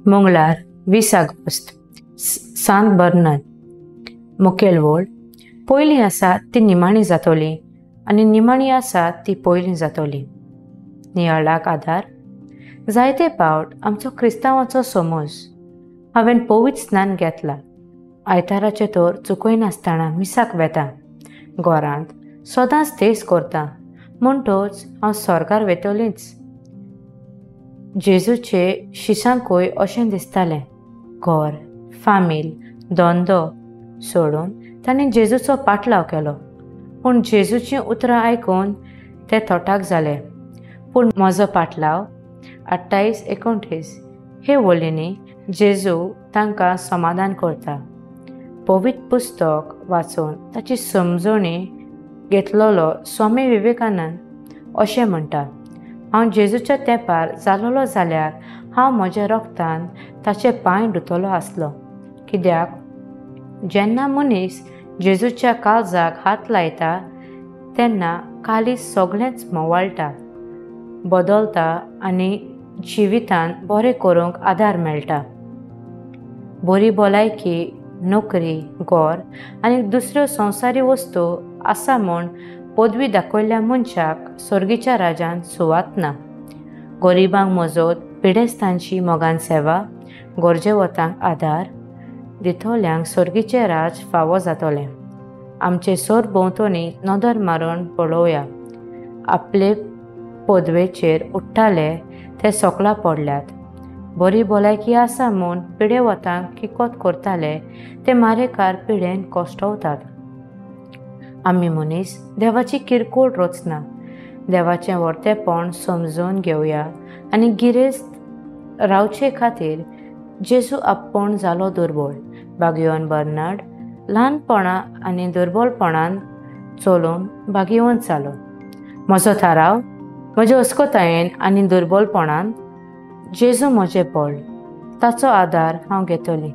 मंगळार 20 August सांत Bernard. मुखेल वळ पयलीं आसा ती निमाणी जातली आनी निमाणी आसा ती पयलीं जातली. नियाळाक आदार. जायते पावट आमचो क्रिस्तांवाचो समज हांवें पवित्र स्नान घेतला, आयताराचें तर चुकयनासतना मिसाक वेता, घरांत सदांच तेज करता, म्हणटच हांव स्वर्गार वेतलीच. जेजूचे शिसांकूय अशें दिसतालें. घर, फामील, धंदो सोडून तांणी जेजूचो पाटलाव केलो. पूण जेजूचीं उतरां आयकून ते थोटाक जाले. पूण म्हजो पाटलाव 28-29 हे वळींनी जेजू तांकां समाधान करता. पवित्र पुस्तक वाचून ताची समजणी घेतलेलो स्वामी विवेकानंद अशें म्हणटा, हांव जेजूच्या तेंपार जालोलो जाल्यार हांव म्हज्या रोगतान ताचे पांय धुतलो आसलो. कित्याक जेन्ना मनीस जेजूच्या काळजाक हात लायता तेन्ना काळीज सगळेंच मोवाळटा, बदलता आनी जिवितान बरें करूंक आदार मेळटा. बरी भलायकी, नोकरी, घर आनी दुसऱ्यो संवसारी वस्तू आसा म्हूण पदवी दाखयल्ल्या मनशाक स्वर्गीच्या राजान सुवात ना. गरिबांक मजत, पिडेस्तांची मोगान सेवा, गरजेवतांक आदार दितल्यांक स्वर्गीचें राज फावो जातलें. आमचे सरभोंवतणी नदर मारून पळोवया. आपले पदवेचेर उठ्ठाले ते सोकला पडल्यात. बरी भलायकी आसा म्हूण पिडेवतांक किकोत करताले ते मारेकार पिडेन कश्टवतात. आमी मनीस देवाची किरकोळ रचना. देवाचें व्हरतेपण समजून घेवया आनी गिरेस्त रावचे खातीर जेजू आपूण जालो दुर्बळ. भाग्यवान बर्नार्ड ल्हानपणा आनी दुर्बलपणान चलून भाग्यवंत जालो. म्हजो थाराव म्हज्या अस्कोतायेन आनी दुर्बलपणान जेजू म्हजें बळ, ताचो आदार हांव घेतली.